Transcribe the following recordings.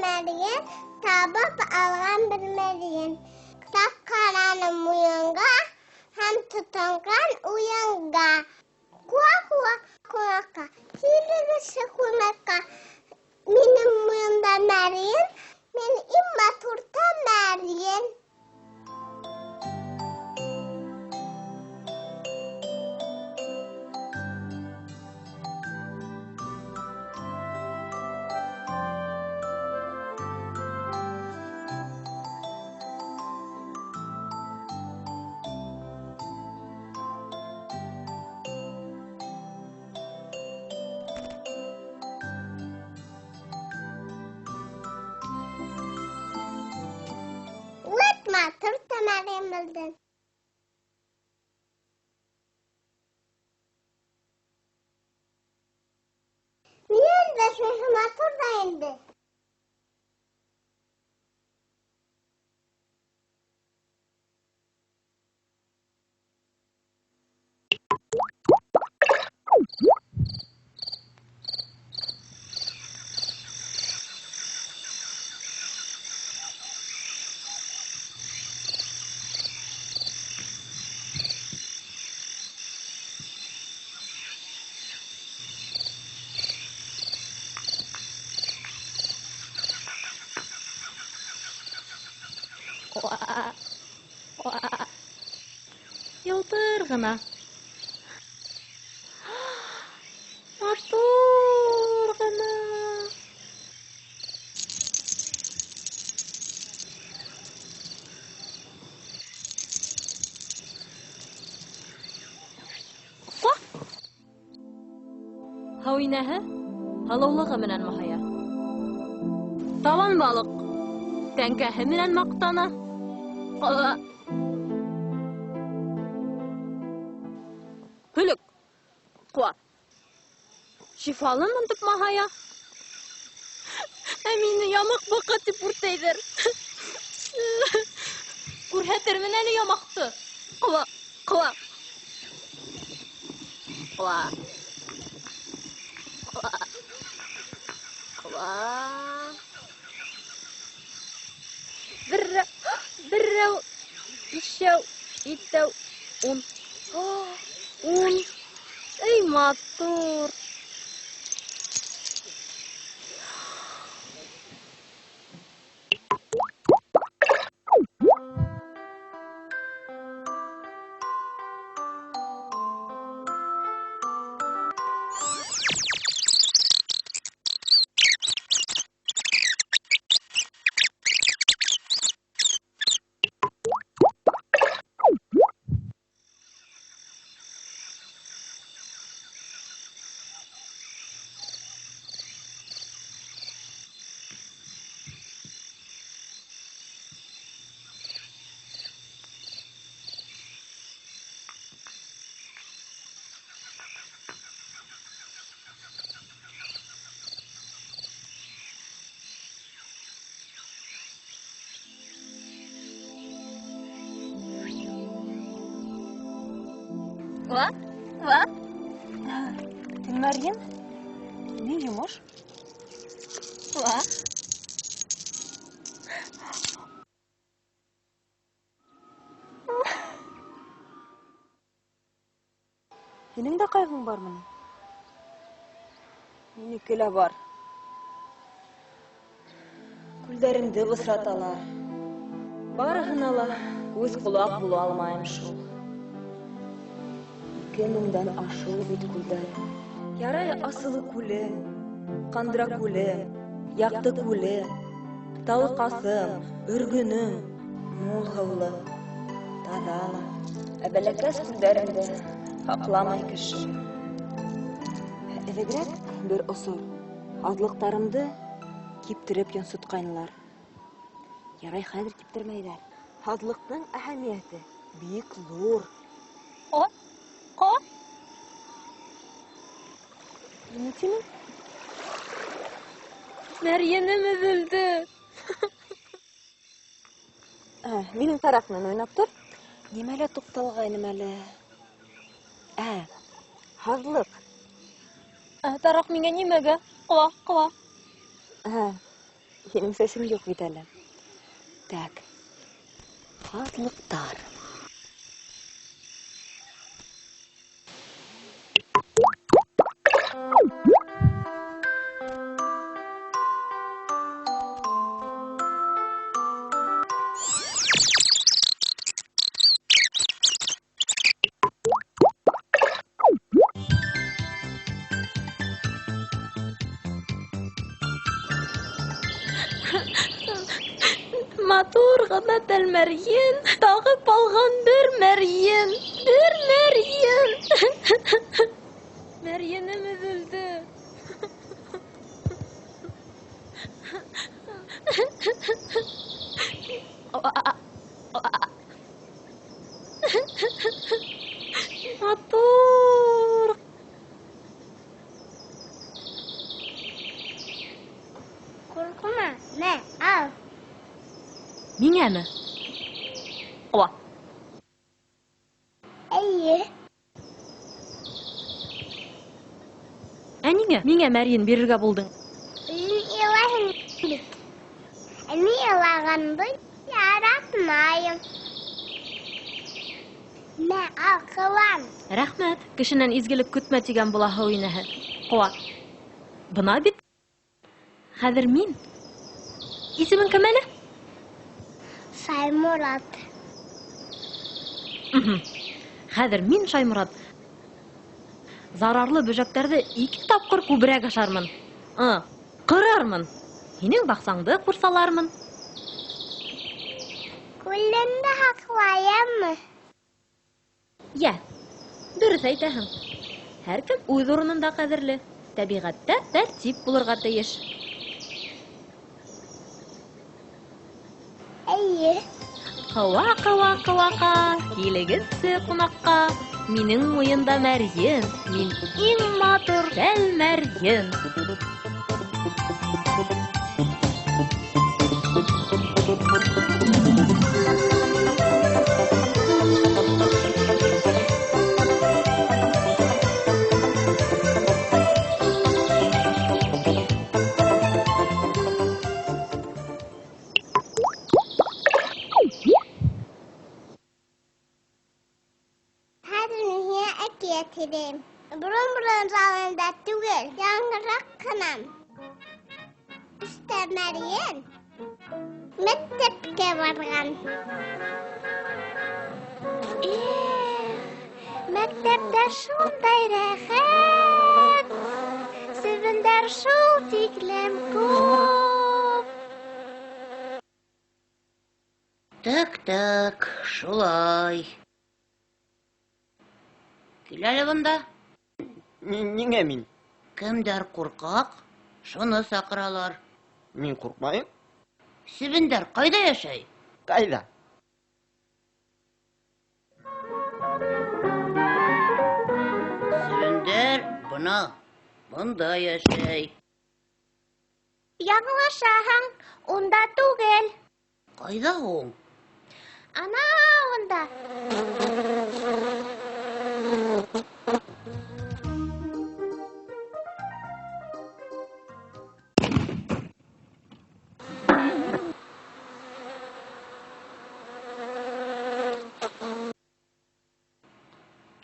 Мәрйен табып алған бер мәрйен. Тапҡараным муйынға һәм тотонған уйынға. Ҡыуа-ҡыуа ҡунаҡҡа, килегеҙсе ҡунаҡҡа. Минең муйында мәрйен, мин иң матур та мәрйен. Матур та мәрйен булдың. Мин өндәшмәйһең, матур ҙа инде. Ялтыр ғына. Матур ғына. Һыу инәһе һылыулығы менән маһая. Табан балыҡ тәңкәһе менән маҡтана. Һөлөк ҡыуа. Шифалымын тип маһая. Ә мине ямаҡ баҡа тип үртәйҙәр. Күрһәтермен әле ямаҡты. Ҡыуа, ҡыуа. Ҡыуа. Ҡыуа. Ҡыуа. Берәү, бишәү, етәү, ун. Ун. Эй, матур. Ва, ва. Мәрйен, ни йомош? Ва. Һинең дә ҡайғың бармы ни? Минеке лә бар. Күлдәремде бысраталар. Барыһына ла күҙ ҡолаҡ була алмайым шул. 2000-дән ашыу бит күлдәр. Ярай Асылы күлем, Ҡандра күлем, Яҡты күлем, Талыҡаҫым, Өргөнөм, мул һыулы, таҙа ла. Ә бәләкәс күлдәремде һаҡламай кеше. Элегерәк бер осор һаҙлыҡтарымды киптереп йонсотҡайнылар. Ярай хәҙер киптермәйҙәр. Һаҙлыҡтың әһәмиәте бик ҙур. О, ҡо. Ни тинең? Мәрйенем өҙөлдө. Минең тараҡ менән уйнап тор. Нимәлә туҡталғайным әле? Һаҙлыҡ. Тараҡ миңә нимәгә? Ҡыуа, ҡыуа. Һинең сәсең юҡ бит әле. Так. Һаҙлыҡтар. Матур ғына тәлмәрйен тағып алған бер мәрйен, бер мәрйен. Мәрйенем өҙөлдө. Матур. Ҡурҡма, мә, ал. Миңәме? Ова. Эйе. Ә ниңә? Миңә мәрйен бирергә булдың? Үҙең илайһың бит. Ә мин илағанды яратмайым. Мә, ал, ҡыуан. Рәхмәт. Кешенән изгелек көтмә тигән була һыу инәһе. Ҡыуа. Бына бит. Хәҙер мин. Исемең кем әле? Шайморат. Хәҙер мин, Шайморат, зарарлы бөжәктәрҙе 2 тапҡыр күберәк ашармын. Ҡырармын. Һинең баҡсаңды ҡурсалармын. Күлемде һаҡлайыммы? Йә, дөрөҫ әйтәһең. Һәр кем үҙ урынында ҡәҙерле. Тәбиғәттә тәртип булырға тейеш. Эйе. Ҡыуа, ҡыуа, ҡыуаҡа, килегеҙсе ҡунаҡҡа. Минең муйында мәрйен, мин иң матур тәлмәрйен. Борон-борон заманда түгел, яңыраҡ ҡына. Өстә мәрйен мәктәпкә барған. Эх, мәктәптә шундай рәхәт, себендәр шул тиклем күп. Так, так, шулай. Кил әле бында. Ниңә мин? Кемдәр ҡурҡаҡ, шуны саҡыралар. Мин ҡурҡмайым. Себендәр ҡайҙа йәшәй? Ҡайҙа? Себендәр бына бында йәшәй. Яңылышаһың, унда түгел. Ҡайҙа һуң? Ана унда.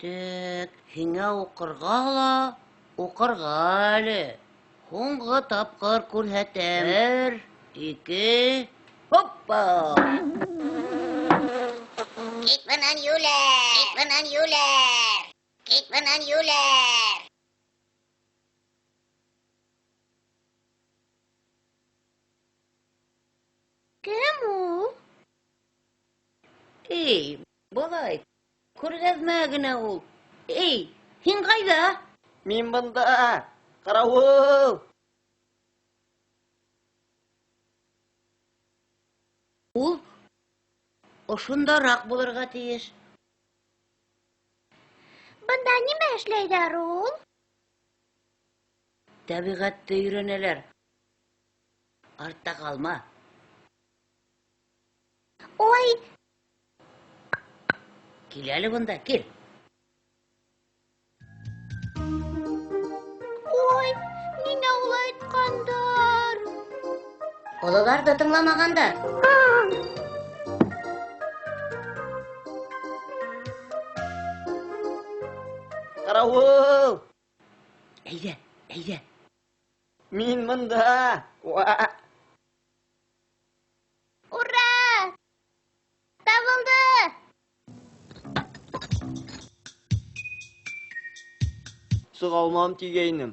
Тек һиңә уҡырға ла, уҡырға әле. Һуңғы тапҡыр күрһәтәм. 1, 2, хоппа! Кит бынан юләр! Кит бынан юләр! Кит бынан юләр! Кем ул? Эй, балай, күргәҙмә генә ул. Эй, һин ҡайҙа? Мин бында, ҡарауыл! Ул ошондараҡ булырға тейеш. Бында нимә эшләйҙәр ул? Тәбиғәтте өйрәнәләр. Артта ҡалма. Ой! Кил әле бында, кил. Ой, ниңә улай әйткәндәр? Ололарҙы тыңламағандар. Ҡарауыл! Әйҙә, әйҙә. Мин бында. Ура! Табылды! Сыға алмам тигәйнем.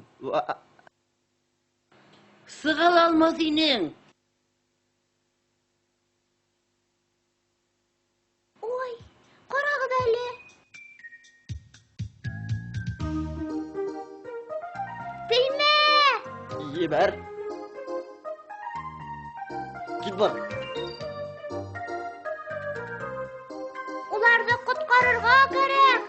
Сыға алмаҫ инең. Ой, ҡарағыҙ әле. Теймә! Ебәр. Кит бар. Уларҙы ҡотҡарырға кәрәк.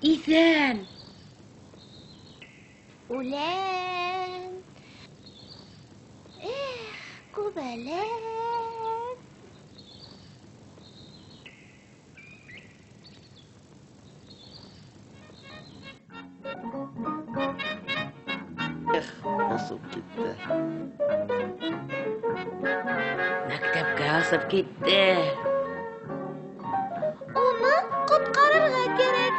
Иҫән. Үлән. Эх, күбәләк. Эх, осоп китте. Мәктәпкә осоп китте. Уны ҡотҡарырға кәрәк.